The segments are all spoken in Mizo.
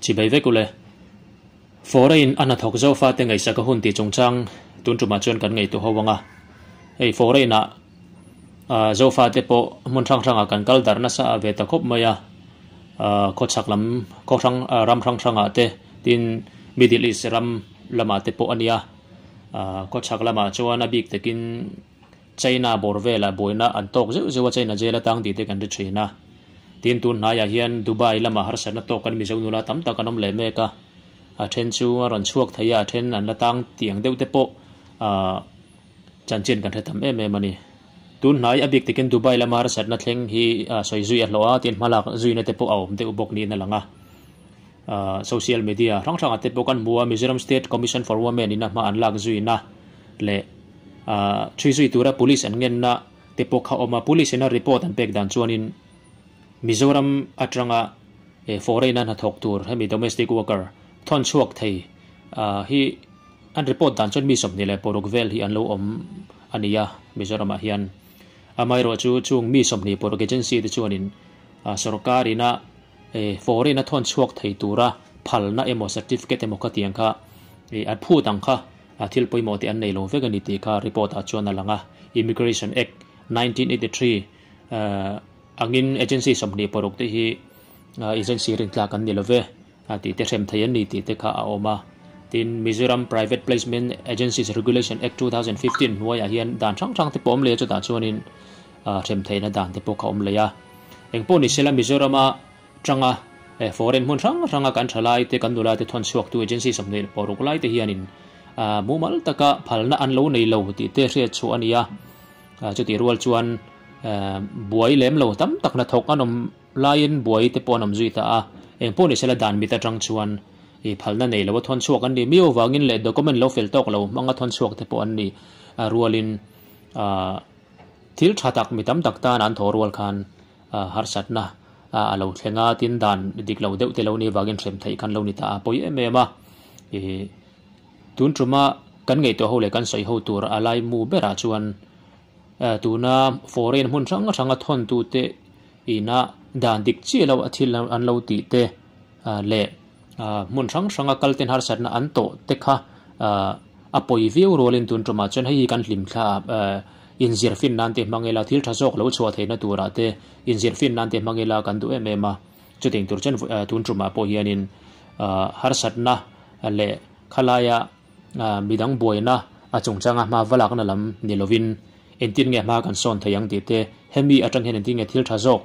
Chibai vek ule. Foreign a hnathawk Zofate ngaihsak a hun tih chungchang tun tumah chuan kan ngaihtuah ho ang a. Hei foreign ah Zofate pawh hmun hrang hrangah kan kal darh nasa a ve ta khawp mai a. Khawchhak lam khaw hrang ram hrang hrangah te tin Middle East ram lamah te pawh a nia. Khawchhak lamah chuan a bik takin China bawr velah buaina an tawk zeuh zeuh a, China jail atang tih te kan ri thin a. Tin, tun hnaiah hian Dubai lamah harsatna tawk kan Mizo nula tam tak an awm leh mek a. A then chu a rawn chhuak thei a, a then an la tang tih ang deuh te pawh chanchin kan hre tam em em a ni. Tun hnai a bik takin Dubai lama harsatna thleng hi sawi zui a hlawh a, tin hmalak zuina te pawh a awm deuh bawk niin a lang a. Social media hrang hrangah te pawh kan hmu a, Mizoram State Commission for Women in a hma an lak zuina leh chhui zui tura police an ngenna te pawh kha awm a, police ina report an pek dan chuanin Mizoram atanga foreign a hnathawk tur hemi domestic worker thawn chhuak thei hi an report dan chuan mi 26 vel hi an lo awm a ni a, Mizoramah hian. Amaherawhchu chung mi 26 agency te chuanin sorkar ina foreign a thawn chhuak thei tura phalna emaw certificate emaw kha tiang kha an phut ang kha thil pawimawh te an nei lo vek a ni tih kha report ah chuan a lang a. Immigration Act 1983 angin agency 26 te hi agency rintlak an ni lo ve tih te hrem thei an ni tih te kha a awm a. Tin, Mizoram Private Placement Agencies Regulation Act 2015 hnuaiah hian dan hrang hrang te pawh awm leh a, chutah chuanin hrem theihna dan te pawh kha awm leh a. Engpawh ni sela Mizorama tanga foreign hmun hrang hranga kan thalai te kan nula te thawn chhuaktu agency 26 lai te hianin mumal taka phalna an lo nei lo tih te hriat chhuah a ni a. Chutih rual chuan buai lem lo tam tak hnathawk an awm laiin buai te pawh an awm zui ta a. Engpawh ni sela dan mit atang chuan phalna nei lo a thawn chhuak an ni miau avangin leh document lo fel tawk lo hmanga thawn chhuak te pawh an ni rualin Thil tha tak mi tam tak tan an thawh rual khan harsatna a lo thleng a, tin dan dik lo deuh te lo ni avangin hrem theih khan lo ni ta a pawi em em a. Ih tun tuma kan ngaihtuah ho leh kan sawi ho tur a lai mu berah chuan tuna foreign hmun hrang hranga thawntute ina dan dik chiah lo a thil an lo tih te leh hmun hrang hranga kal ten harsatna an tawh te kha a pawi viau rualin tun tumah chuan hei hi kan hlim thla a inzir fin nan te hmang ila thil tha zawk lo chhuah theihna turah te inzir fin nan te hmang ila kan duh em em a, chutih tur chuan tun tumah pawh hianin harsatna leh khalaia midang buaina a chungchanga hma va lakna lam ni lovin engtin nge hma kan sawn thei ang tih te, hemi atang hian engtin nge thil tha zawk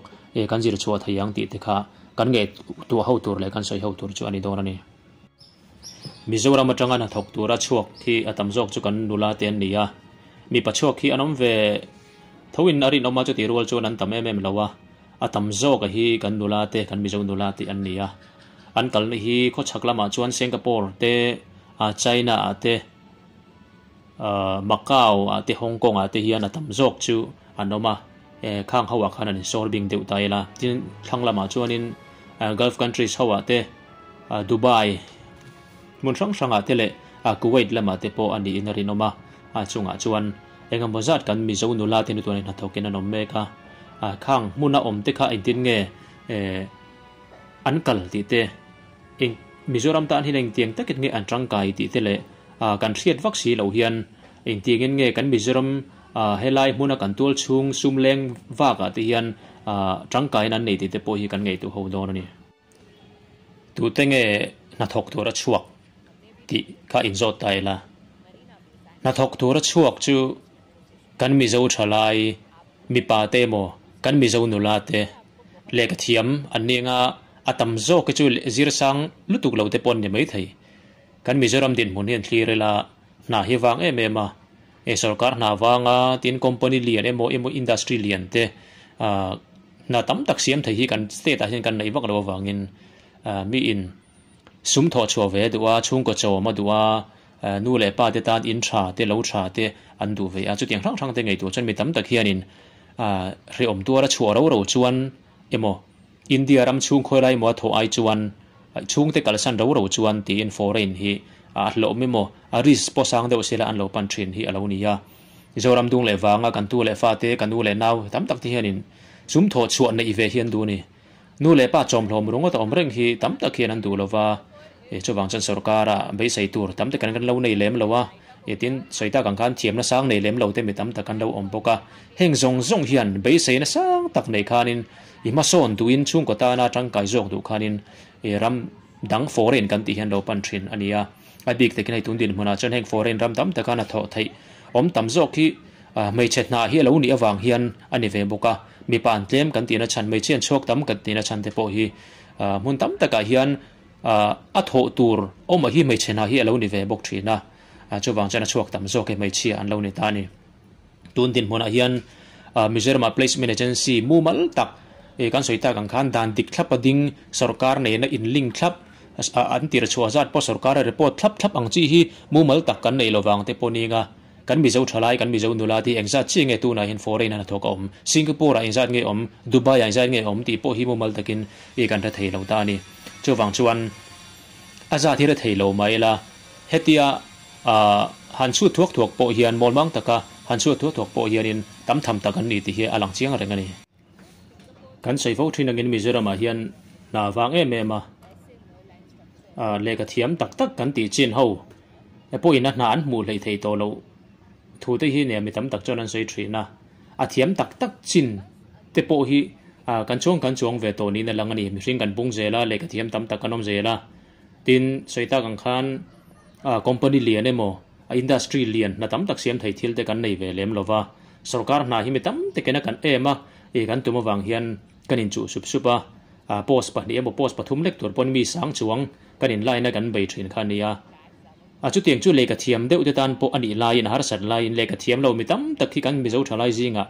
kan zir chhuah thei ang tih te kha kan ngaihtuah ho tur leh kan sawi ho tur chu a ni dawn a ni. Mizoram atanga hnathawk tura chhuak hi a tam zawk chu kan nula te an ni a, mipa chhuak hi an awm ve thoin a rinawm a, chutih rual chuan an tam em em lo a, a tam zawk a hi kan nula te, kan Mizo nula te an ni a. An kalna hi khawchhak lamah chuan Singapore te, China ah te, Macau ah te, Hong Kong ah te hian a tam zawk chu an awm a, khang ho ah khan an insawr bing deuh ta ila. Tin, thlang lamah chuanin Gulf countries ho ah te, Dubai hmun hrang hrangah te leh Kuwait lamah te pawh a niin a rinawm a, a chungah chuan engemaw zat kan Mizo nula te nutuan in hnathawkin an awm mek a, khang hmuna awm te kha engtin nge an kal tih te, eng Mizoram tan hian engtiang takin nge an tangkai tih te leh kan hriat vak si loh hian engtiangin nge kan Mizoram helai hmuna kan tual chhung sum leng vakah te hian tangkaiin an nei tih te pawh hi kan ngaihtuah ho dawn a ni. Tute nge hnathawk tura chhuak tih kha inzawt ta ila. Hnathawk tura chhuak chu kan Mizo thalai mipa te emaw kan Mizo nula te lehkha thiam an ni anga a tam zawk hi chu zirsang lutuk lo te pawh an ni maithei. Kan Mizoram dinhmun hi an thlir ila hna hi vang em em a, e sorkar hna vanga tin company lian emaw emaw industry lian te hna tam tak siam thei hi kan state ah hian kan neih vak loh avangin mi in sum thawh chhuah ve a duh a, chhungkaw chawm a duh a, nu leh pa te tan in tha te lo tha te an duh ve a, chutiang hrang hrang te ngaihtuah chuan mi tam tak hianin hrehawm tuara chhuah ro ro chuan emaw India ram chhung khawi lai emaw a thawh ai chuan chhungte kalsan ro ro chuan tiin foreign hi a hlawm emaw a risk pawh sang deuh sela an lo pan thin hi a lo ni a. Zoram dung leh vanga kan tu leh fate, kan u leh nau tam tak te hianin sum thawh chhuah neih ve hi an duh a ni. Nu leh pa chawmhlawm ringawt a awm reng hi tam tak hian an duh lo va, chuvang chuan sorkara beisei tur tam takin kan lo nei lem lo a, tin sawi tak ang khan thiamna sang nei lem lo te mi tam tak an lo awm bawk a. Heng zawng zawng hian beiseina sang tak nei khanin i hmasawn duhin chhungkaw tana tangkai zawk duh khanin ram dang foreign kan tih hian lo pan thin a ni a. A bik takin hei tun dinhmunah chuan heng foreign ram tam taka hna thawh theih awm tam zawk hi hmeichhe hna hi a lo nih avang hian a ni ve bawk a. Mipa an tlem kan tihna chhan, hmeichhe an chhuak tam kan tihna chhan te pawh hi hmun tam takah hian a thawh tur awmah hi hmeichhe hna hi a lo ni ve bawk thin a. Chuvang chuan a chhuak tam zawk hi hmeichhia an lo ni ta a ni. Tun dinhmunah hian Mizoramah Placement Agency mumal tak kan sawi tak ang khan dan dik thlap a ding sorkar nena inlink thlap an tir chhuah zat pawh sorkar a report thlap thlap ang chi hi mumal tak kan nei lovang te pawh nia kan Mizo thalai kan Mizo nula te hi engzat chiah nge tunah hian foreign a hnathawk a awm Singapore ah engzat nge awm Dubai ah engzat nge awm tih pawh hi mumal takin kan hre thei lo ta a ni. Chuvang chuan a zat hi hre thei lo mah ila hetia Ahh, han chhut thuak thuak pawh hian mawlmang taka han chhut thuak thuak pawh hianin tam tham tak an ni tih hi a lang chiang reng a ni. Kan sawi fo thin angin Mizoramah hian hna vang em em a, ahh, lehkha thiam tak tak kan tih chin ho pawhin a hna an hmuh hleih thei tawh loh thu te hi nia mi tam tak chuan an sawi thin a. A thiam tak tak chin te pawh hi ahh kan chuang kan chuang ve tawh niin a lang a ni. Mihring kan bung zel a, lehkha thiam tam tak kan awm zel a. Tin, sawi tak ang khan company lian emaw, a industry lian hna tam tak siam thei thil te kan nei ve lem lo va, sorkar hna hi mi tam takin a kan em a, ih kan tum avang hian kan inchuh sup sup a, post pahnih emaw post pathum lek tur pawn mi sang chuang kan inlaina kan bei thin kha a ni a. A chutiang chu lehkha thiam deuh te tan pawh a nih laiin a harsat laiin lehkha thiam lo mi tam tak hi kan Mizo thalai zingah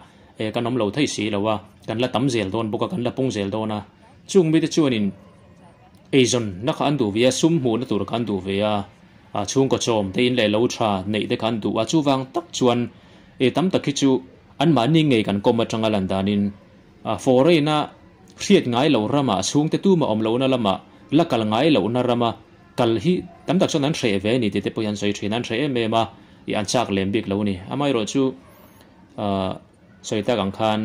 kan awm lo thei si lo a, kan la tam zel dawn bawk a, kan la pung zel dawn a, chung mite chuanin Eizawn na kha an duh ve a, sum hmuhna tur kha an duh ve a, chhungkaw chawm te in leh lo tha neih te kha an duh a, chuvang tak chuan e tam tak hi chu anmahni ngei kan kawm atanga lan danin foreign a hriat ngai loh ramah chhungte tuma awm lohna lamah la kal ngai lohna rama kal hi tam tak chuan an hreh ve a ni tih te pawh hi an sawi thin a, an hreh em em a, ih an chak lem bik lo a ni. Amaherawhchu Sawi tak ang khan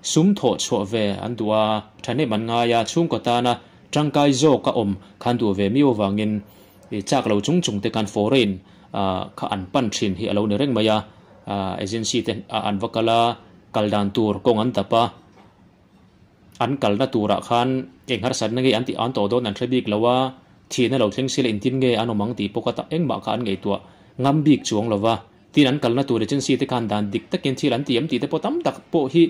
sum thawh chhuah ve an duh a, thahnem an ngai a, chhungkaw tana tangkai zawk a awm khan duh ve miau avangin chak lo chung chung te khan foreign kha an pan thin hi a lo ni reng mai a, agency te an va kal a, kal dan tur kawng an dap a, an kalna turah khan eng harsatna nge an tih an tawh dawn an hre bik lo a, thihna lo thleng sila intin nge an awm ang tih pawh kha engmah kha an ngaihtuah ngam bik chuang lo va. Tin an kalna tur agency te khan dan dik takin thil an ti em tih te pawh tam tak pawh hi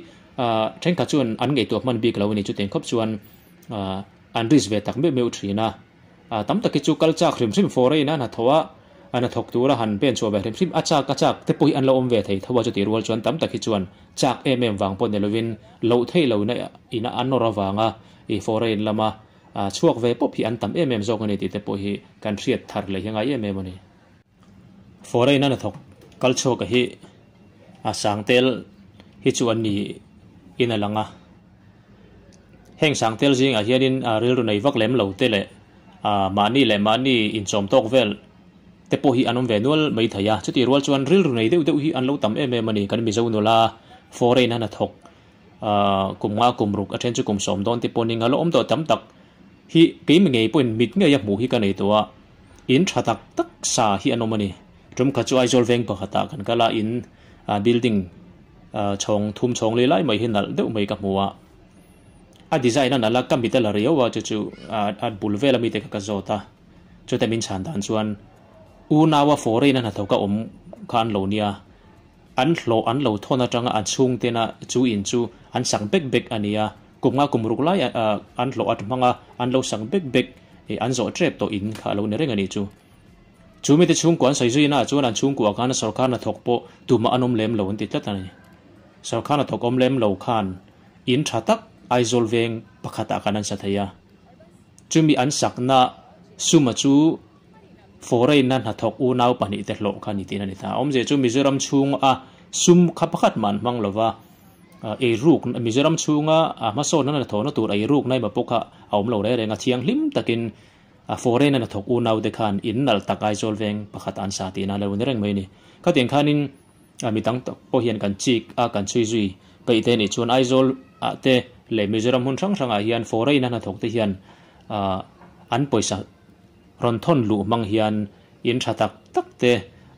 thenkhat chuan an ngaihtuah hman bik lo a ni. Chutiang khawp chuan an risk ve tak meuh meuh thin a. Tam tak hi chu kal chak hrim hrim foreign a hnathawh a, a hnathawk tura han pen chhuah ve hrim hrim a chak a chak te pawh hi an lo awm ve thei tho a. Chutih rual chuan tam tak hi chuan chak em em vang pawh ni lovin loh theih lohna ina an nawr avanga i foreign lama chhuak ve pawp hi an tam em em zawk a ni tih te pawh hi kan hriat thar leh hi a ngai em em a ni. Foreign a hnathawk kal chhuak a hi a sangtel hi chu an ni in a lang a heng sangtel zingah hianin a rilru nei vak lem lo te leh ah mahni leh mahni inchawm tawk vel te pawh hi an awm ve nual mai thei a chutih rual chuan rilru nei deuh deuh hi an lo tam em em a ni kan Mizo nula foreign a hnathawk ah kum nga kum ruk a then chu kum sawm dawn te pawh ni nga la awm tawh tam tak hi keimah ngei pawhin mit ngei a hmuh hi ka nei tawh a. In tha tak tak sa hi an awm a ni. Tum khat chu Aizawl veng pakhatah kan kal a, in building chhawng thum chhawng lei lai mai hi nalh deuh mai ka hmu a. A design a nalh a, ka mit a la riau a, chu chu a bul vel ami te kha ka zawt a. Chute min chhan dan chuan unaua foreign a hnathawk a awm kha an lo nia. An hlawh an lo thawn atanga an chhungtena chu in chu an sak bek bek a nia. Kum nga kum ruk lai an hlawh at hmang a, an lo sak bek bek i an zawh tep tawh in kha a lo ni reng a nih chu. Chu mite chhungkua an sawi zuina ah chuan an chhungkua khan sorkar hnathawk pawh tumah an awm lem lo an ti tlat a ni. Sorkar hnathawk awm lem lo khan in tha tak Aizawl veng pakhatah khan an sa thei a. Chumi an sakna suma chu foreign-a hnathawk unau pahnihte hlawh kha ni tiin a ni ta. Awmzia chu Mizoram chhunga sum kha pakhat mah an hmang lo va, eiruk Mizoram chhunga hmasawnna hnathawhna tur eirukna emaw pawh kha a awm lo reng reng a, thianghlim takin foreign-a hnathawk unaute khan in nalh tak Aizawl veng pakhat an sa tihna a lo ni reng mai a ni. Khatiang khanin mi dang tak pawh hian kan chik a, kan chhui zui peih te nih chuan Aizawl. ah te leh Mizoram hmun hrang hrangah hian foreign a hnathawk te hian ah an pawisa rawn thawn luh hmang hian in tha tak tak te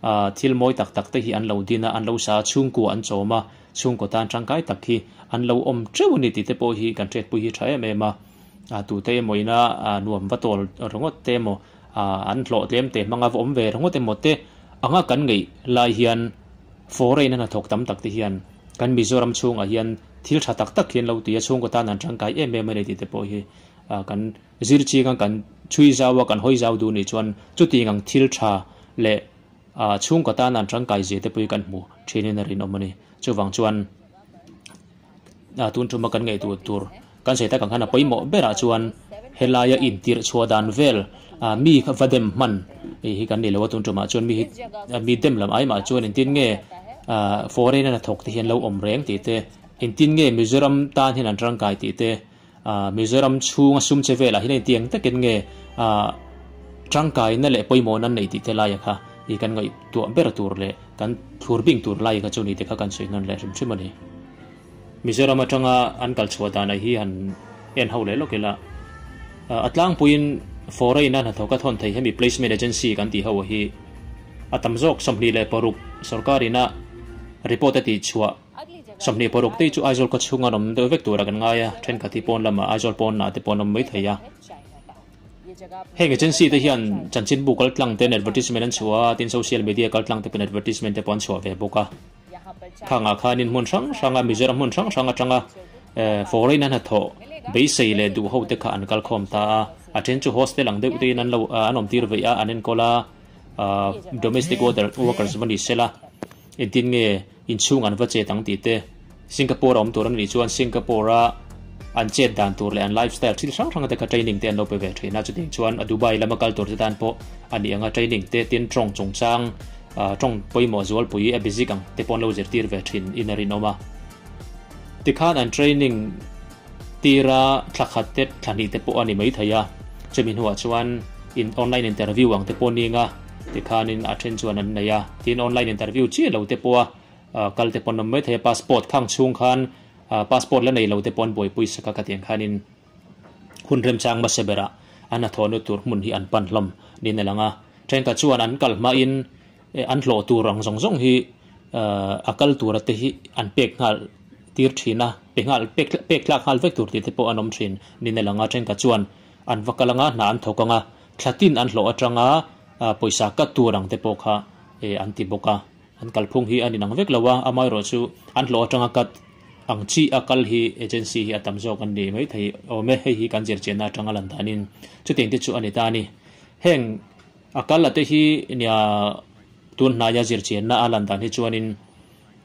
ah thil mawi tak tak te hi an lo din a, an lo sa a, chhungkua an chawm a, chhungkaw tan tangkai tak hi an lo awm teuh a ni tih te pawh hi kan hriatpui hi tha em em a, ah tute emaw ina ah nuam va tawl ringawt te emaw ah an hlawh tlem te hmanga va awm ve ringawt emaw te anga kan ngeih lai hian foreign a hnathawk tam tak te hian kan Mizoram chhungah hian thil tha tak tak hi an lo ti a, chhungkaw tan an tangkai em em a ni tih te pawh hi ah kan zir ching a, kan chhui zau a, kan hawi zau duh nih chuan chutiang ang thil tha leh ah chhungkaw tan an tangkai zia te pawh hi kan hmu thin in a rinawm a ni. Chuvang chuan ah tun tuma kan ngaihtuah tur kan sawi tak ang khan a pawimawh berah chuan helaia intirh chhuah dan vel ah mi kha va dem hman hei hi kan ni lo a tun tumah chuan mi hi mi dem lam ai mah chuan engtin nge ah foreign a hnathawk te hian lo awm reng tih te engtin nge Mizoram tan hian an tangkai tih te ah Mizoram chhunga sum che velah hian engtiang takin nge ah tangkaina leh pawimawhna an neih tih te laia kha ih kan ngaihtuah ber tur leh kan thlur bing tur lai kha chu ni te kha kan sawi hnawn leh hrim hrim a ni. Mizoram atanga an kal chhuah danah hi han en ho leh lawk ila, a tlangpuiin foreign a hnathawk a thawn thei hemi placement agency kan tih ho hi a tam zawk 26 sorkarin a report a tih chhuah 26 te chu Aizawl khaw chhunga an awm deuh vek tura kan ngai a, thenkhat hi pawn lamah Aizawl pawnah te pawh an awm mai thei a. Heng agency te hian chanchinbu kaltlang ten advertisement an chhuah a, tin social media kaltlang te pawhin advertisement te pawh an chhuah ve bawk a. Khangah khanin hmun hrang hranga Mizoram hmun hrang hrang atanga foreign a hnathawh beisei leh duh ho te kha an kal khawm ta a, a then chu hostel ang deuh tein an lo an awm tir veih a, an enkawl a, domestic workers va ni sela engtin nge inchhung an va chet ang tih te, Singapore a awm tur an nih chuan Singapore a an chet dan tur leh an lifestyle thil hrang hrang te kha training te an lo pe ve thin a, chutiang chuan a Dubai lama kal tur te tan pawh a nih anga training te tin tawng chungchang tawng pawimawh zualpui a basic ang te pawh an lo zirtir ve thin in a rinawm a. Tikhan an training tira thla khat te thla hnih te pawh a ni mai thei a, chumi hnuah chuan in online interview ang te pawh ning a, tikhanin a then chuan an nei a, tin online interview chiah lo te pawh a kal te pawh an awm mai thei a, passport khang chhung khan passport la nei lo te pawh an buaipui sak a, khatiang khanin hun remchang hmasa berah an hnathawhna tur hmun hi an pan hlawm niin a lang a, thenkhat chuan an kal hmain an hlawh tur ang zawng zawng hi a kal tura te hi an pek nghal tir thin a, pe nghal pek pek tlak nghal vek tur tih te pawh an awm thin niin a lang a, thenkhat chuan an va kal anga hna an thawk anga thla tin an hlawh atanga pawisa cut tur ang te pawh kha an ti bawk a, an kalphung hi a ni nang vek lo a, amaherawhchu chu an hlawh atanga cut ang chi a kal hi agency hi a tam zawk an ni maithei awm e, hei hi kan zirchianna atanga lan danin chutiang te chu a ni ta a ni. Heng a kal a te hi nia tun hnaia zirchianna a lan dan hi chuanin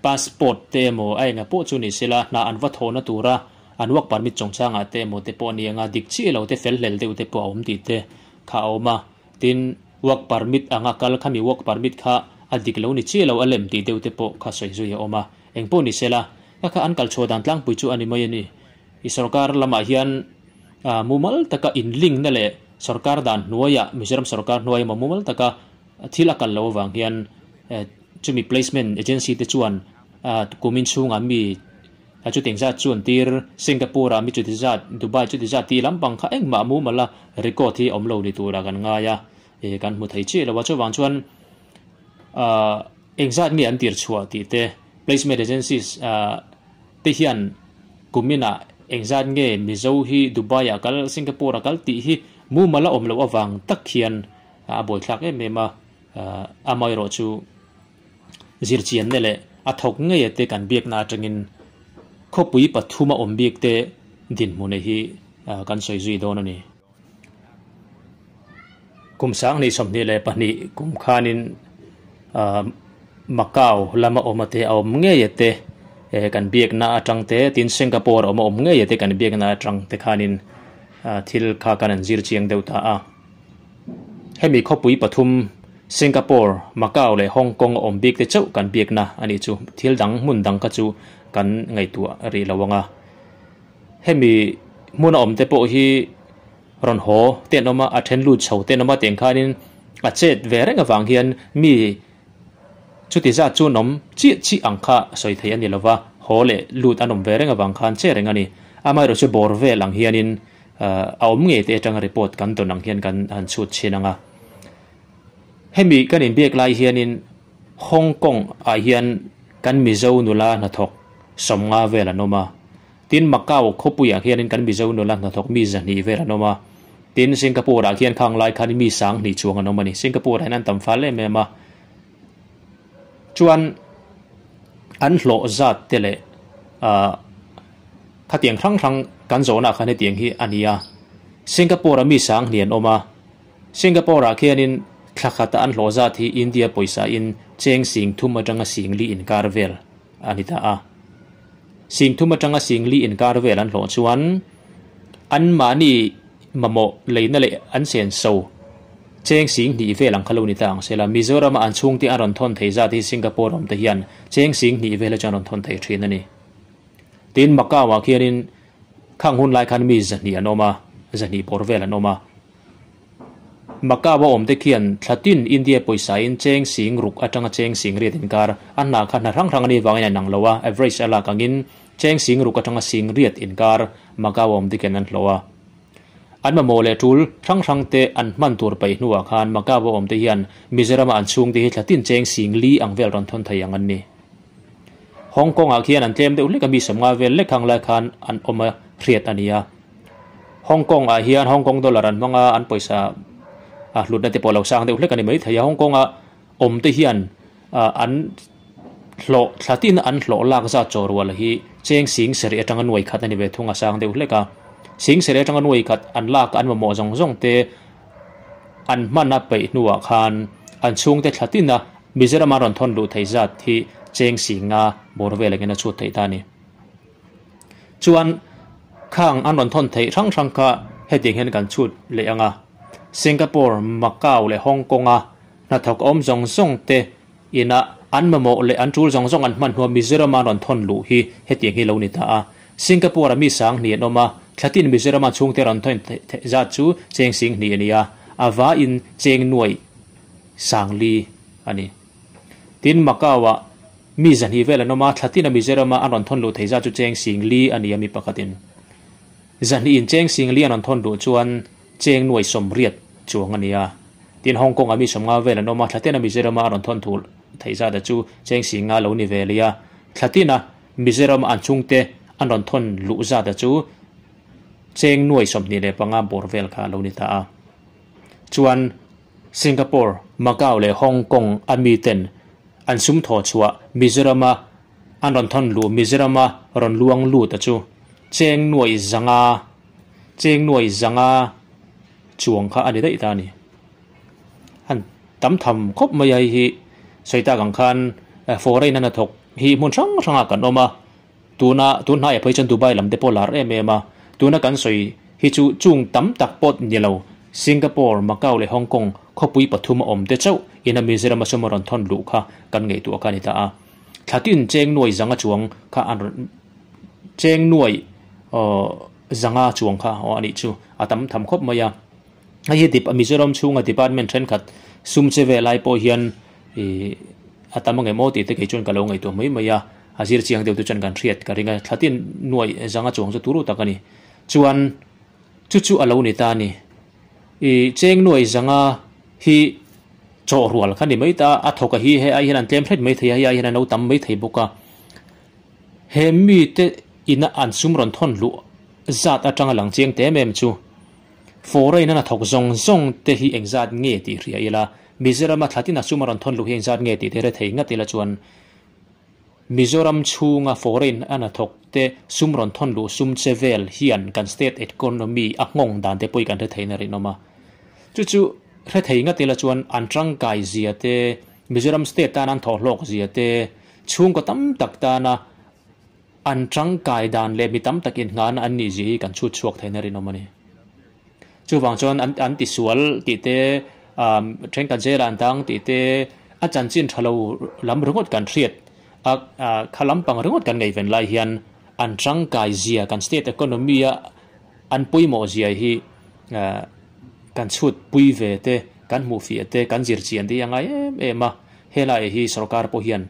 passport te emaw a enga pawh chu ni sela hna an va thawhna tura an work permit chungchangah te emaw te pawh a ni anga dik chiah lo te fel hlel deuh te pawh a awm tih te kha a awm a, tin work permit anga kal khami work permit kha a dik lo ni chiah lo a lem tih deuh te pawh kha sawi zui a awm a, eng pawh ni sela ka kha an kal chhuah dan tlangpui chu a ni mai a ni. I sorkar lamah hian mumal taka inlink na leh sorkar dan hnuaiah Mizoram sorkar hnuai emaw mumal taka thil a kal loh avang hian chumi placement agency te chuan kumin chhungah mi chutiang zat chuan tir Singapore ah mi chuti zat Dubai chuti zat tih lampang kha engmah mumal a record hi a awm lo ni turah kan ngai a kan hmu thei chiah lo a chuvang chuan engzat nge an tir chhuah tih te placement agencies te hian kuminah engzat nge Mizo hi Dubai ah kal Singapore ah kal tih hi mumal a awm loh avang tak hian a buaithlak em em a, amaherawh chu zirchianna leh a thawk ngei te kan biakna atangin khawpui pathum a awm bik te dinhmun hi kan sawi zui dawn a ni. Kum 2022 kum khanin Macau lama awm ate a awm ngei ate kan biakna atang te tin Singapore a awm a awm ngei ate kan biakna atang te khanin thil kha kan an zir chiang deuh ta a. Hemi khawpui pathum Singapore, Macau leh Hong Kong a awm bik te chauh kan biakna a nih chu thil dang hmun dang kha chu kan ngaihtuah rih lo ang a. Hemi hmuna awm te pawh hi rawn haw te an awm a, a then lut chho te an awm a tiang khanin a chet ve reng avang hian mi chuti zat chu an awm chiah chiah ang kha sawi thei a ni lo va. haw leh lut an awm ve reng avang khan che reng a ni. Amaherawhchu bawr vel ang hianin a awm ngei te atanga report kan dawn ang hian kan han chhut chhin ang a. Hemi kan inbiak lai hianin Hong Kong ah hian kan Mizo nula hnathawk 50 vel an awm a. Tin, Macau khawpuiah hianin kan Mizo nula hnathawk mi 200 vel an awm a. Tin, Singapore ah khian khang lai khan mi 2000 chuang an awm a ni. Singapore ah hian an tam fal em em a. Chuan an hlawh zat te leh ah khatiang hrang hrang kan zawhna ah khan hetiang hi a ni a. Singapore ah mi 2000 an awm a. Singapore ah khianin thla khata an hlawh zat hi India pawisa in cheng 3000 atanga 4000 inkar vel a ni ta a. 3000 atanga 4000 inkar vel an hlawh chuan anmahni mamawh leina leh an senso cheng 2000 vel ang kha lo ni ta ang sela. Mizorama an chhungte an rawn thawn thei zat hi Singapore awmte hian cheng 2000 vel aṭang an rawn thawn thei ṭhin a ni. Tin, Macau ah khianin khang hun lai khan mi 200 an awm a, 200 bawr vel an awm a. Macau a awmte khian thla tin India pawisa in cheng 6000 atanga cheng 8000 inkar a hna kha hna hrang hrang a nih vangin a inang lo a, average a lak angin cheng 6000 atanga 8000 inkar Macau a awmte khian an hlawh a. An mamawh leh tul hrang hrang te an hman tur paih hnuah khan Macau a awmte hian Mizoram a an chhungte hi thla tin cheng 4000 ang vel rawn thawn thei ang an ni. Hong Kong ah khian an tlem deuh hlek a mi 50 vel lek hang lai khan an awm a hriat a ni a. Hong Kong ah hian Hong Kong dollar an hmang a, an pawisa a hlutna te pawh lo sang deuh hlek a ni mai thei a. Hong Kong a awm te hian an hlawh thla tin an hlawh lak zat chaw rual hi cheng 70,000 atanga 100,000 a ni ve thung a sang deuh hlek a. 70,000 atanga 100,000 an lak an mamawh zawng zawng te an hman a peih hnuah khan an chhungte thla tin a Mizoram a rawn thawn luh theih zat hi cheng 50 bawr vel angin a chhut theih ta a ni. Chuan khang an rawn thawn theih hrang hrang kha hetiang hian kan chhut leh ang a, Singapore, Macau leh Hong Kong a hnathawk awm zawng zawng te ina an mamawh leh an tul zawng zawng an hman hnuah Mizoram a rawn thawn luh hi hetiang hi lo ni ta a. Singapore a mi 2000 an awm a, thlatin Mizoram a chhungte rawn thawn theih zat chu cheng 2000 a ni a, a vaiin cheng 40,000 a ni. Tin, Macau ah mi 200 vel an awm a, thlatin a Mizoram a an rawn thawn luh theih zat chu cheng 4000 a ni a mi pakhatin. 200 in cheng 4000 an rawn thawn luh chuan cheng 80,000 chuang a ni a. Tin, Hong Kong ah mi 50 vel an awm a, thlatin a Mizoram a an rawn thawn thu theih zat a chu cheng 50 lo ni ve leh a. Thlatin a Mizoram a an chhungte an rawn thawn luh zat a chu cheng 25,000 bawr vel kha a lo ni ta a. Chuan Singapore, Macau leh Hong Kong a miten an sum thaw chhuah Mizoram a an rawn thawn luh Mizoram a rawn luang lut a chu cheng 500, cheng 500 chuang kha a ni daih ta a ni. Han tam tham khawp mai a hei hi sawi tak ang khan foreign a hnathawk hi hmun hrang hrangah kan awm a, tuna tun hnaiah phei chuan Dubai lam te pawh lar em em a, tuna kan sawi hi chu chung tam tak pawt ni lo Singapore, Macau leh Hong Kong khawpui pathum a awm te chauh ina Mizoram a sum a rawn thawn luh kha kan ngaihtuah kha a ni ta a. Thla tin cheng 500 chuang kha an rawn cheng 500 chuang kha aw a nih chu a tam tham khawp mai a. Hei hi Mizoram chhunga department thenkhat sum che ve lai pawh hian ih a tam ang em aw tih te kei chuan ka lo ngaihtuah mai mai a, a zir chiang deuh te chuan kan hriat ka ring a, thla tin 500 chuang chu turu tak a ni. Chuan chu chu a lo ni ta a ni. Ih cheng 500 hi chawh rual kha ni mai ta a, a thawk a hi he ai hian an tlem hret mai thei a, hei ai hian an lo tam mai thei bawk a. He mite ina an sum rawn thawn luh zat atanga lang chiang te em em chu Foreign a hnathawk zawng zawng te hi engzat nge tih hria ila, Mizoram a thlatin a sum a rawn thawn luh hi engzat nge tih te hre thei ngat ila chuan Mizoram chhunga foreign a hnathawk te sum rawn thawn luh sum che vel hian kan state economy a nghawng dan te pawh hi kan hre theihna rinawm a. Chu chu hre thei ngat ila chuan an tangkai zia te, Mizoram state tana an thawhhlawk zia te, chhungkaw tam tak tana An tangkai dan leh mi tam takin nghahna an nih zia hi kan chhut chhuak theihna rinawm a ni. Chuvang chuan an an tisual tih te, um thenkhat zela an tang tih te, a chanchin tha lo lam ringawt kan hriat a, kha lampang ringawt kan ngaihven lai hian an tangkai zia kan state economy a an pawimawh zia hi kan chhut pui ve te, kan hmuh fiah te, kan zir chian te hi a ngai em em a. Helai hi sorkar pawh hian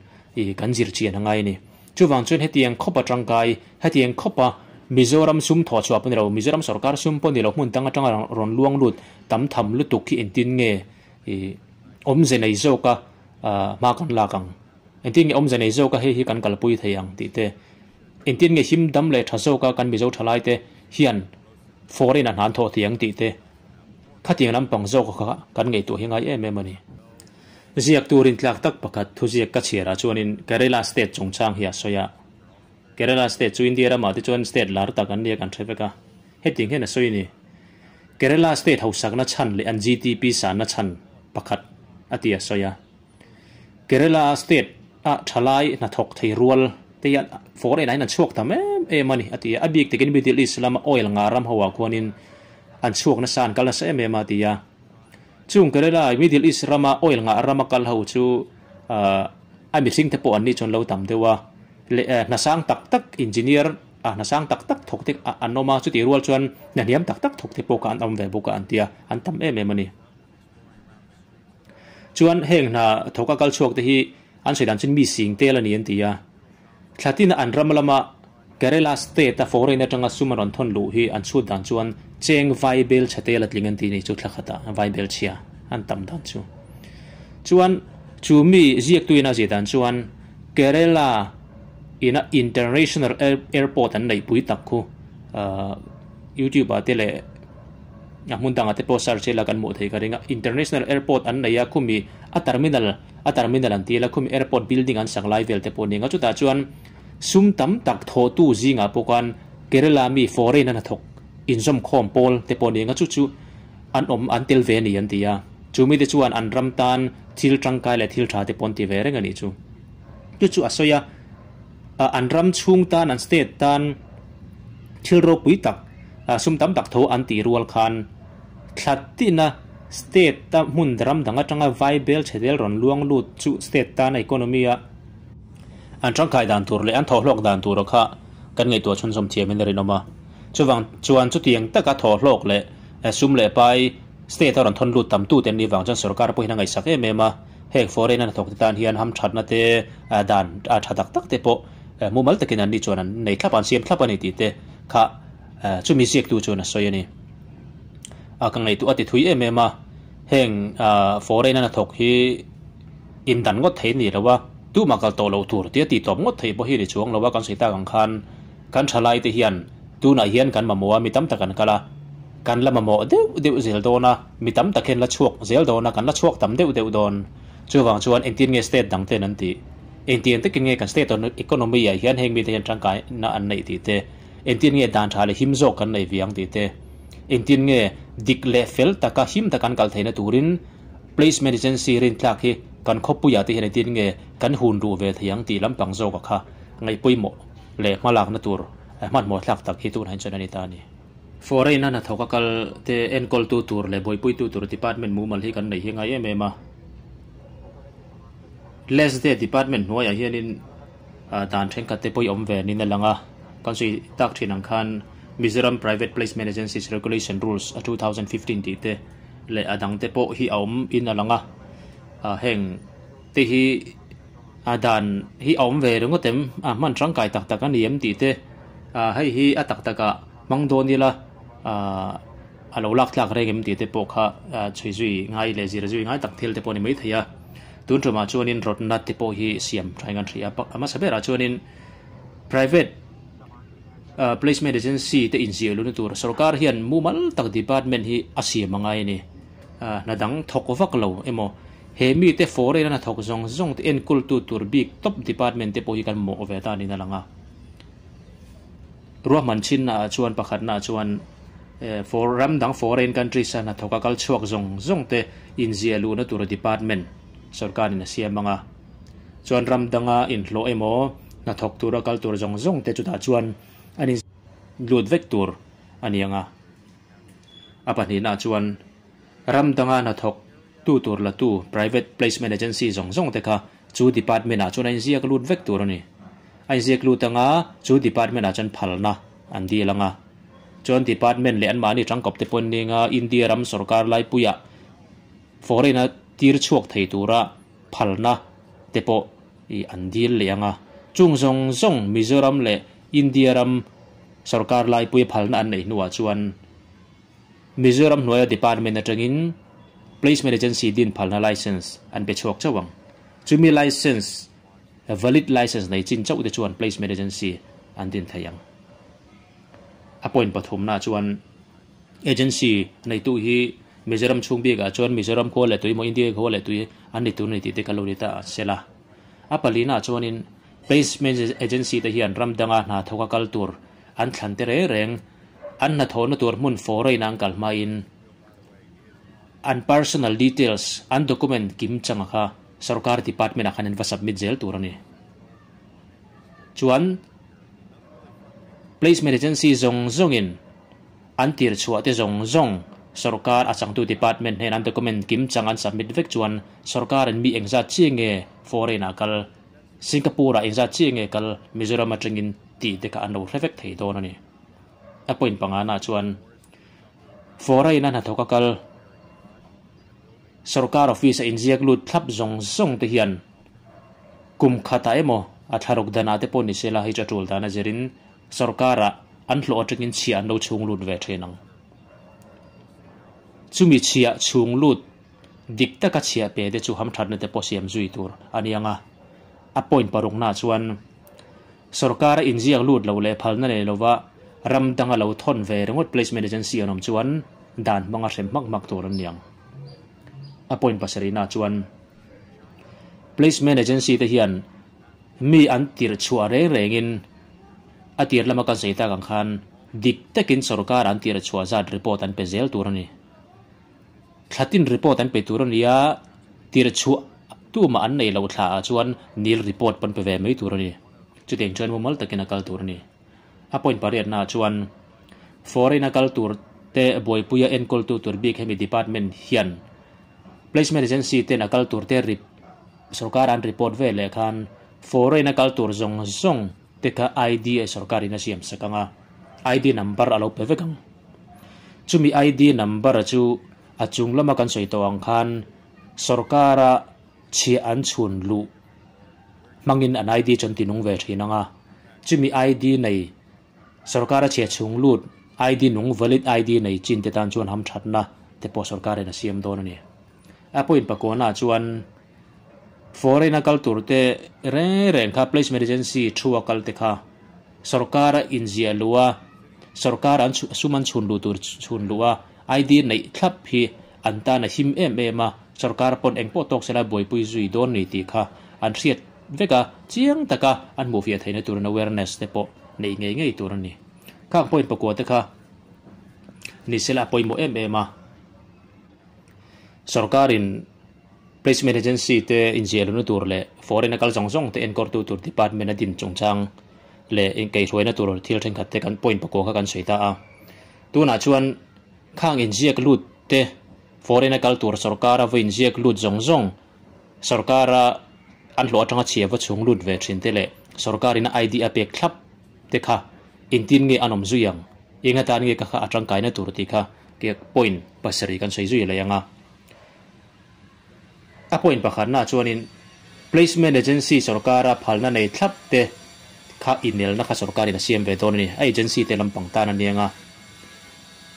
kan zir chian a ngai a ni. Chuvang chuan hetiang khawpa tangkai, hetiang khawpa Mizoram sum thawh chhuah pawh ni lo, Mizoram sorkar sum pawh ni lo hmun dang atanga rawn luang lut tam tham lutuk hi engtin nge awmze nei zawka hma kan lak ang? Engtin nge awmze nei zawka hei hi kan kalpui thei ang tih te, engtin nge him dam leh tha zawka kan Mizo thalaite hian foreign a hna an thawh thei ang tih te, khatiang lampang zawka kha kan ngaihtuah hi ngai em em a ni. Ziak turin tlak tak pakhat thuziak ka chhiarah chuanin Kerala state chungchang hi a sawi a. Kerala state chu India ramah te chuan state lar tak an nia kan hre vek a. Hetiang hian a sawi a ni. Kerala state hausakna chhan leh an GDP sanna chhan pakhat a ti a sawi a. Kerala state a thalai hnathawk thei rual te hian foreign ah hian an chhuak tam em em a ni a ti a. A bik takin Middle East lama oil ngah ram ho ah khuanin an chhuak nasa an kal nasa em em a ti a. Chung Kerala, Middle East rama oil ngah rama kal ho chu a mihring te pawh an nih chuan lo tam deuh a, leh hna sang tak tak engineer a hna sang tak tak thawk te an awm a, chutih rual chuan hna hniam tak tak thawk te pawh kha an awm ve bawk a an ti a, an tam em em a ni. Chuan heng hna thawka kal chhuak te hi an sawi dan chuan mi sing tel a ni an ti a, thla tina an ram lama Kerala state a foreign atanga sum a rawn thawn luh hi an chhut dan chuan cheng vaibel chhe tel a tling an ti ni chu thla khatah vaibel chhia an tam dan chu. Chuan chu mi ziaktuin a zia dan chuan Kerala ina international airport an neihpui tak khu youtube ah te leh a hmun dangah te pawh search ila kan hmuh theih ka ring a international airport an nei a khumi a terminal a terminal an ti ila khumi airport building an sak lai vel te pawh a ni ang a chutah chuan Sum tam tak thawhtu zingah pawh khan Kerala mi foreign a hnathawk inzawmkhawm pawl te pawh ni anga chu chu an awm an tel ve a ni an ti a. Chu mite chuan an ram tan thil tangkai leh thil tha te pawh an ti ve reng a nih chu. Chu chu a sawi a, an ram chhung tan an state tan thil ropui tak sum tam tak tho an tih rual khan thla tina state a hmun ram dang atanga vaibel chhe tel rawn luang lut chu state tana economy a An tangkai dan tur leh an thawhhlawk dan tura kha kan ngaihtuah chhunzawm thiamin a rinawm a. Chuvang chuan chutiang taka thawhhlawk leh sum leh pai state a rawn thawn lut tam tute an nih vang chuan sorkar pawhin a ngaihsak em em a. Heng foreign a hnathawk te tan hian hamthatna te dan tha tak tak te pawh mumal takin an ni chuan an nei thlap a, an siam thlap a ni tih te kha chumi ziaktu chuan a sawi a ni. Ka ngaihtuah a ti thui em em a, heng foreign a hnathawk hi indan ngawt thei a ni lo a, tumah kal tawh loh tur tia tih tawp ngawt thei pawh hi a ni chuang lo a, kan sawi tak ang khan kan thalai te hian tunah hian kan mamawh a, mi tam tak an kal a, kan la mamawh deuh deuh zel dawn a, mi tam tak hian la chhuak zel dawn a, kan la chhuak tam deuh deuh dawn. Chuvang chuan engtin nge state dang ten an tih? Engtiang takin nge kan state economy ah hian heng mite hian tangkaina an neih tih te, engtin nge dan tha leh him zawk kan nei ve ang tih te, engtin nge dik leh fel taka him taka an kal theihna turin Placement agency rintlak hi kan khawpuiah te hian engtin nge kan hun duh ve thei ang tih lampang zawka kha ngaihpawimawh leh hmalakna tur hmanhmawh thlak tak hi tunah hian chuan a ni ta a ni. Foreign a hnathawk a kal te enkawltu tur leh buaipuitu tur department mumal hi kan neih hi ngai em em a. Less day department hnuaiah hianin dan thenkhat te pawh hi awm ve niin a lang a, kan sawi tak thin ang khan Mizoram Private Placement Agencies Regulation Rules 2015 tih te, leh a dang te pawh hi a awm in a lang a, heng te hi a dan hi a awm ve ringawt em a hman tangkai tak tak a ni em tih te hei hi a tak tak ah hmang dawn ila a lo lak tlak reng em tih te pawh kha chhui zui ngai leh zir zui ngai tak thil te pawh a ni maithei a, tun tumah chuanin rawtna te pawh hi siam tha in kan hria a, a hmasa berah chuanin private. Placement agency te inziah luhna tur sorkar hian mumal tak department hi a siam a ngai a ni. Hna dang thawk vak lo emaw he mite foreign a hnathawk zawng zawng te enkawltu tur bik top department te pawh hi kan mawh ve ta niin a lang a. Ruahman chinna ah chuan pakhatna ah chuan ram dang foreign countries a hnathawk a kal chhuak zawng zawng te inziah luhna tur department sorkarin a siam ang a. Chuan ram danga inhlawh emaw hnathawk tura kal tur zawng zawng te chutah chuan an in lut vek tur a ni ang a. A pahnihna chuan ram danga hnathawk tu tur la tu private placement agency zawng zawng te kha chu department ah chuan a inziak lut vek tur a ni. A inziak lut anga chu department ah chuan phalna an dil ang a. Chuan department leh anmahni tangkawp te pawh an ning a, India ram sorkar laipuiah foreign a tir chhuak thei tura phalna te pawh ih an dil leh ang a, Chung zawng zawng Mizoram leh India ram sorkar laipui phalna an neih hnuah chuan Mizoram hnuaia department atangin Placement Agency din phalna license an pe chhuak chauh ang. Chumi license, valid license nei chin chauh te chuan Placement Agency an din thei ang. A point pathumna chuan Agency neitu hi Mizoram chhung bikah chuan Mizoram khua leh tui emaw India khua leh tui an ni tur a ni tih te ka lo ni ta sela. A palina chuanin Placement Agency te hian ram danga hna thawka kal tur an thlan te reng reng an hnathawhna tur hmun foreign a an kal hmain an personal details, an document kim changa kha sorkar department ah khan an va submit zel tur a ni. Chuan Placement Agency zawng zawngin an tir chhuah te zawng zawng sorkar a changtu department hnen an document kim chang an submit vek chuan sorkar in mi engzat chiah nge foreign ah kal, Singapore ah engzat chiah nge kal Mizoram atangin tih te kha an lo hre vek thei dawn a ni. A point pangana chuan foreign a hnathawk a kal sorkar office a inziak lut thlap zawng zawng te hian kum khatah emaw a thlaruk danah te pawh ni sela hei chu a tul dan a zirin sorkarah an hlawh atangin chhiah an lo chhung lut ve thin ang. Chumi chhiah chhung lut dik taka chhiah pe te chu hamthatna te pawh siam zui tur a ni ang a. A point paruknaah chuan sorkara inziak lut lo leh phalna nei lova ram danga lo thawn ve ringawt placement agency an awm chuan dan hmanga hrem hmak hmak tur an ni ang. A point pasarihnaah chuan Placement agency te hian mi an tirh chhuah reng rengin a tir lama kan sawi tak ang khan dik takin sorkar an tirh chhuah zat report an pe zel tur a ni. Thlatin report an pe tur a ni a, tirh chhuah tumah an nei lo thla ah chuan nil report pawn pe ve mai tur a ni. Chutiang chuan mumal takin a kal tur a ni. A point pariatna ah chuan foreign a kal tur te buaipuia enkawltu tur bik hemi department hian Placement agency ten a kal tur te rip sorkar an report ve leh khan foreign a kal tur zawng zawng te kha ID a sorkar in a siam sak ang a, ID number a lo pe vek ang. Chumi ID number chu a chung lama kan sawi tawh ang khan sorkar a chhiah an chhun luh hmangin an ID chu an ti nung ve thin ang a, chumi ID nei Sorkar a chhia chhung lut ID nung valid ID nei chin te tan chuan hamthatna te pawh sorkar in a siam dawn a ni. A point pakuana chuan foreign a kal tur te reng reng kha placement agency thu a kal te kha sorkar a inziah luh a sorkar an sum an chhun luh tur chhun luh a ID neih thlap hi an tan a him em em a sorkar pawn engpawh tawk sela buaipui zui dawn ni tih kha an hriat vek a, chiang taka an hmuhfiah theihna turin awareness te pawh neih ngei ngei tur a ni. Khang point pakua te kha ni sela a pawimawh em em a, sorkarin placement agency te inziahluna tur leh foreign a kal zawng zawng te enkawrtu tur department a din chungchang leh inkaihhruaina tur thil thenkhat te kan point pakua kha kan sawi ta a. Tunah chuan khang inziak lut te foreign a kal tur sorkara va inziak lut zawng zawng Sorkara an hlawh atanga chhia va chhung lut ve thin te leh sorkarin a ID a pek thlap te kha engtin nge an awm zui ang, eng atan nge ka kha a tangkaina tur tih kha point pasarih kan sawi zui leh ang a. A point pakhatnaah chuanin Placement Agency sorkara phalna nei thlap te kha inelna kha sorkarin a siam ve dawn a ni. A agency te lampang tan a niang a.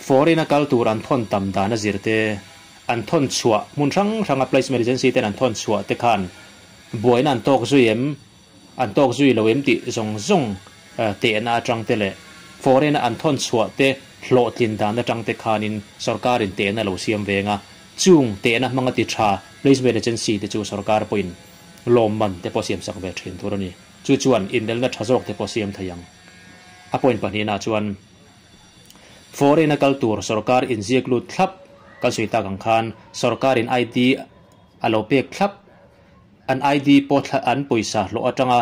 Foreign a kal tur an thawn tam dan a zir te, An thawn chhuah hmun hrang hranga placement agency ten an thawn chhuah te khan buaina an tawk zui em, an tawk zui lo em tih zawng zawng tehna atang te leh foreign a an thawn chhuah te hlawhtlin dan atang te khanin sorkarin tehna lo siam veng a, chung tehna hmanga ti tha placement agency te chu sorkar pawhin lawmman te pawh siam sak ve thin tur a ni. Chu chuan inelna tha zawk te pawh siam thei ang. A point pahnihna chuan. Foreign a kal tur sorkar inziak lut thlap kan sawi tak ang khan sorkarin ID a lo pek thlap, an ID pawh thla an pawisa hlawh atanga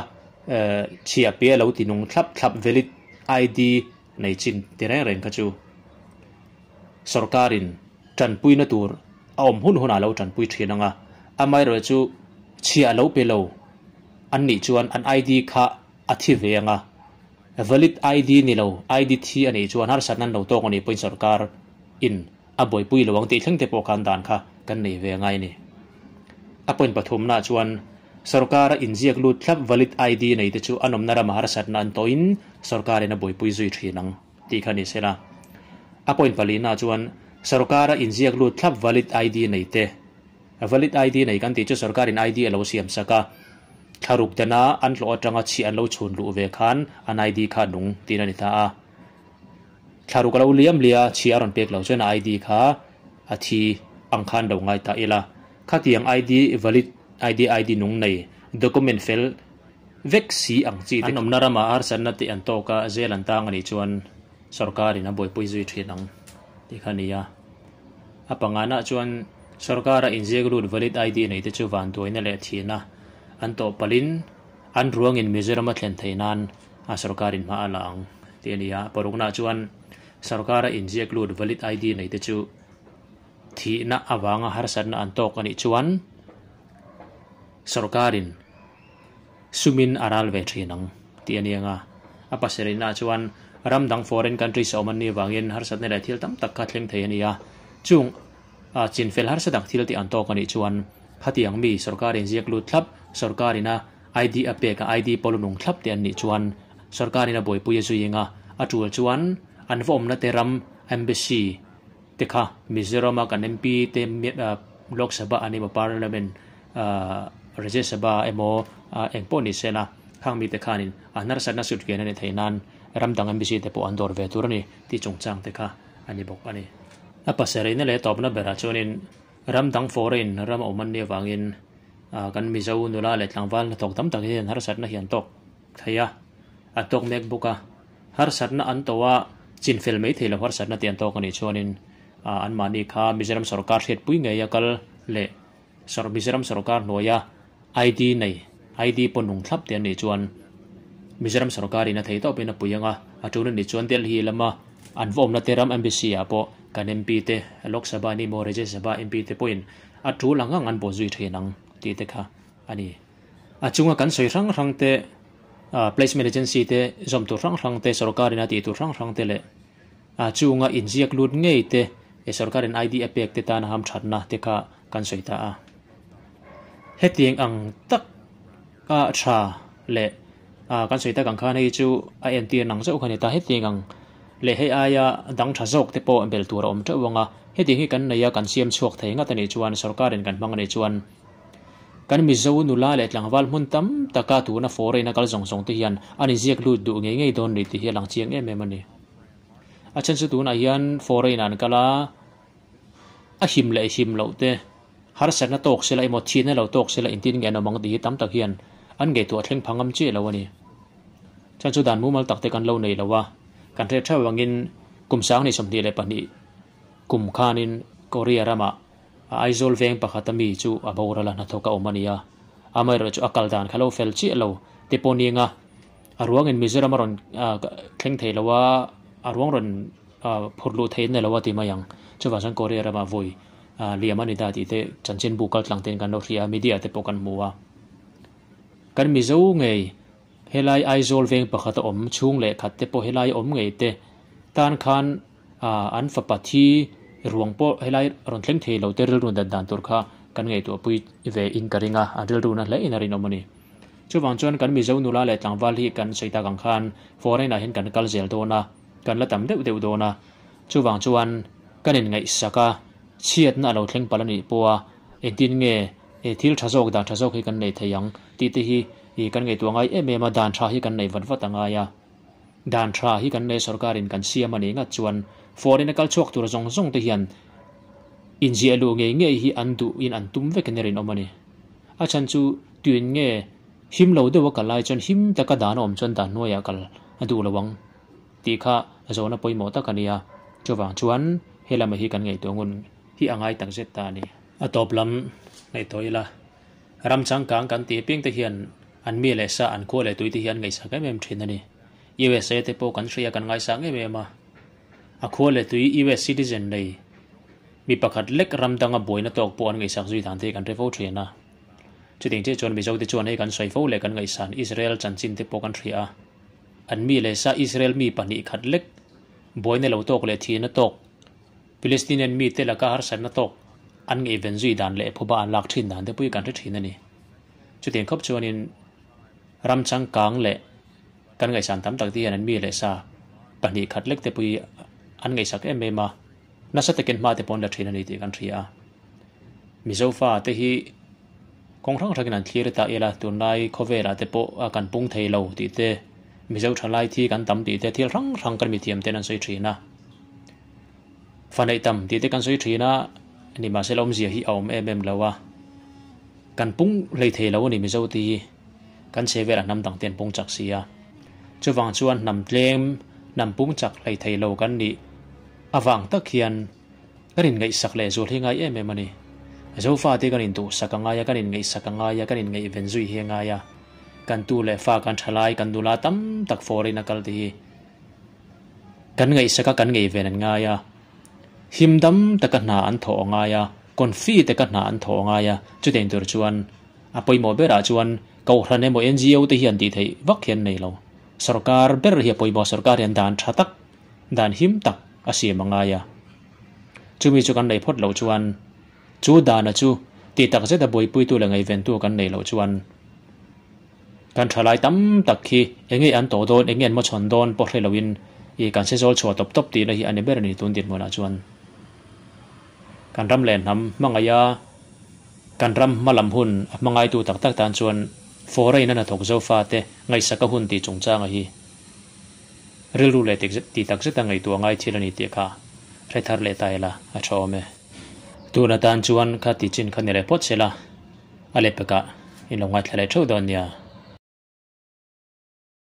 chhiah pe a lo ti nung thlap thlap valid ID nei chin ti reng reng kha chu sorkarin tanpuina tur a awm hun hunah a lo tanpui thin ang a, amaherawhchu chhiah lo pe lo an nih chuan an ID kha a thi ve ang a. Valid ID ni lo, ID thi a nih chuan harsatna an lo tawk a nih pawhin sorkar in a buaipui lo ang tih thleng te pawh khan dan kha kan nei ve ngai a ni. A point pathumna chuan Sorkara inziak lut thlap valid ID nei te chu an awmna rama harsatna an tawhin sorkarin a buaipui zui thin ang tih kha ni sela. A point palina chuan sorkara inziak lut thlap valid ID nei te, valid ID nei kan tih chu sorkarin ID a lo siam sak a, thlaruk tena an hlawh atanga chhiah an lo chhun luh ve khan an ID kha a nung tiin a ni ta a. Thlaruk a lo liam lia chhiah a rawn pek lo chuan a ID kha a thi ang khan lo ngai ta ila. Khatiang ID valid ID ID nung nei document fel vek si ang chi te. An awmna ramah harsatna tih an tawk a, zel an tang a nih chuan sorkarin a buaipui zui thin ang tih kha a ni a. A panganah chuan sorkara inziak lut valid ID nei te chu vanduaina leh thihna an tawh palhin an ruangin Mizoram a thlen theih nan a sorkarin hma a la ang tih a ni a. Paruknaah chuan sorkara inziak lut valid ID nei te chu Thihna avanga harsatna an tawk a nih chuan sorkarin sumin a ral ve thin ang tih a ni ang a. A pasarihnaah chuan ram dang foreign countries a awm an nih avangin harsatna leh thil tam tak kha thleng thei a ni a. Chung chinfel harsa tak thil tih an tawk a nih chuan khatiang mi sorkarin ziak lut thlap, sorkarin a ID a pek a ID pawh lu nung thlap te an nih chuan sorkarin a buaipui a zui eng a, a tul chuan an va awmna te ram embassy te kha Mizoram a kan MP te Lok Sabha an emaw Parliament Rajya Sabha emaw engpawh ni sela khang mite khanin an harsatna sut kian a ni theih nan ram dang embassy te pawh an dawr ve tur a ni tih chungchang te kha a ni bawk a ni. A pasarihna leh tawpna berah chuanin ram dang foreign ram a awm an nih avangin kan Mizo nula leh tlangval hnathawk tam tak hian harsatna hi an tawk thei a, an tawk mek bawk a. Harsatna an to a, chinfel mai thei lo harsatna tih an tawk a nih chuanin anmahni kha Mizoram sorkar hriatpui ngei a kal leh Mizoram sorkar hnuaia ID nei, ID pawh nung thlap tih an nih chuan Mizoram sorkarin a thei tawpin a pui ang a, a tul a nih chuan Delhi lama an va awmna te ram Embassy ah pawh kan MP te, Lok Sabha ni maw Rajya Sabha MP te pawhin a tul ang ang an bawhzui thin ang tih te kha a ni. A chunga kan sawi hrang hrang te, placement agency te zawm tur hrang hrang te, sorkarin a tih tur hrang hrang te leh a chunga inziak lut ngei te eh sorkarin ID a pek te tana hamthatna te kha kan sawi ta a. Hetiang ang tak a tha leh kan sawi tak ang khan hei chu a entir nang zauh kha a ni ta. Hetiang ang leh hei aia dang tha zawk te pawh bel tur a awm teuh ang a, hetiang hi kan nei a kan siam chhuak thei ngat a nih chuan sorkarin kan hmang a nih chuan Kan Mizo nula leh tlangval hmun tam taka tuna foreign a kal zawng zawng te hian an inziak lut duh ngei ngei dawn ni tih hi a lang chiang em em a ni. A then chu tunah hian foreign ah an kal a, a him leh him loh te, harsatna tawk sela emaw thihna lo tawk sela intin nge an awm ang tih hi tam tak hian an ngaihtuah thleng pha ngam chiah lo a ni. Chuan chu dan mumal tak te kan lo nei lo a, kan hriat theuh angin kum 2022 kum khanin Korea ramah Aizawl veng pakhata mi chu a boral a hnathawk a awm a ni a, amaherawh chu a kal dan kha lo fel chiah lo te pawh ni anga a ruangin Mizoram a rawn thleng thei lo a, a ruang rawn phur luh theih a ni lo a ti mai ang. Chuvang chuan Korea ramah vawi liam a ni ta tih te chanchinbu kal tlang tein kan lo hria a, media te pawh kan hmu a. Kan Mizo ngei helai Aizawl veng pakhata awm chhung leh khat te pawh helai awm ngei te tan khan an fapa thi ruang pawh helai rawn thleng thei lo te rilru dat dan tur kha kan ngaihtuah pui ve in ka ring a, an rilru na hle in a rinawm a ni. Chuvang chuan kan Mizo nula leh tlangval hi kan sawi tak ang khan foreign ah hian kan kal zel dawn a, kan la tam deuh deuh dawn a, chuvang chuan kan inngaihsak a, chhiatna a lo thleng palh a nih pawh a, engtin nge thil tha zawk dan tha zawk hi kan nei thei ang tih te hi kan ngaihtuah ngai em em a, dan tha hi kan neih vat vat a ngai a. Dan tha hi kan nei sorkarin kan siam a nih ngat chuan foreign a kal chhuak tur zawng zawng te hian inziah luh ngei ngei hi an duh in an tum vek in a rinawm a ni. A chhan chu tuin nge him lo deuh a kal lai chuan him taka dan a awm chuan dan hnuaiah kal a duh lo ang tih kha zawhna pawimawh tak a ni a, chuvang chuan he lamah hi kan ngaihtuah ngun hi a ngai tak zet ta a ni. A tawp lam ngaihtuah ila ram changkang kan tih apiang te hian An mi leh sa, an khua leh tui te hi an ngaihsak em em thin a ni. USA te pawh kan hria kan ngaisang em em a. A khua leh tui US citizen nei mi pakhat lek ram danga buaina tawk pawh an ngaihsak zui dan te hi kan hre fo thin a. Chutiang chiah chuan Mizo te chuan hei kan sawi fo leh kan ngaihsan Israel chanchin te pawh kan hria a. An mi leh sa Israel mi pahnih khat lek buaina lo tawk leh thihna tawk Palestinian mi te laka harsatna tawk an ngaihven zui dan leh phuba an lak thin dan te pawh hi kan hre thin a ni. Chutiang khawp chuanin ram changkang leh kan ngaihsan tam tak te hian an mi leh sa pahnih khat lek te pawh hi an ngaihsak em em a, nasa takin hma te pawh an la thin a ni tih kan hria a. Mizo fa te hi kawng hrang hrangin an thlir ta ila tunlai khawvelah te pawh kan pung thei lo tih te, Mizo thalai thi kan tam tih te thil hrang hrang kan mithiam ten an sawi thin a. Fa neih tam tih te kan sawi thin a, nimahsela awmzia hi a awm em em lo a. Kan pung hlei thei lo a ni Mizo te hi kan chhe velah hnam dang te an pung chak si a. Chuvang chuan hnam tlem hnam pung chak hlei thei lo kan nih avang tak hian kan inngaihsak leh zual hi ngai em em a ni. Zofa te kan induhsak a ngai a, kan inngaihsak a ngai a, kan inngaihven zui hi a ngai a. Kan tu leh fa kan tha lai, kan nula tam tak foreign a kal te hi kan ngaihsak a, kan ngaihven an ngai a. Him dam taka hna an thawh a ngai a, confi taka hna an thawh a ngai a. Chutiang tur chuan a pawimawh berah chuan Kohhran emaw NGO te hian tih theih vak hi an nei lo. Sorkar ber hi a pawimawh, sorkar hian dan tha tak, dan him tak a siam a ngai a. Chumi chu kan neih phawt loh chuan chu dana chu tih tak zeta buaipuitu leh ngaihventu kan neih loh chuan kan thalai tam tak hi eng nge an tawh dawn, eng nge an mawchhawn dawn pawh hre loin ih kan sezawl chhuah tawp tawp tihna hi a ni ber a ni tun dinhmunah chuan. Kan ram leh hnam hmangaih a, kan ram hmalam hun a hmangaitu tak tak tan chuan foreign a hnathawk Zofate ngaihsaka hun tih chungchanga hi Rilru leh ti tak zeta ngaihtuah ngai thil a ni tih kha hre thar leh ta ila a tha awm e. Tun atan chuan kha ti chin kha ni leh phawt se la, a leh pekah in lo ngaithla leh theuh dawn nia.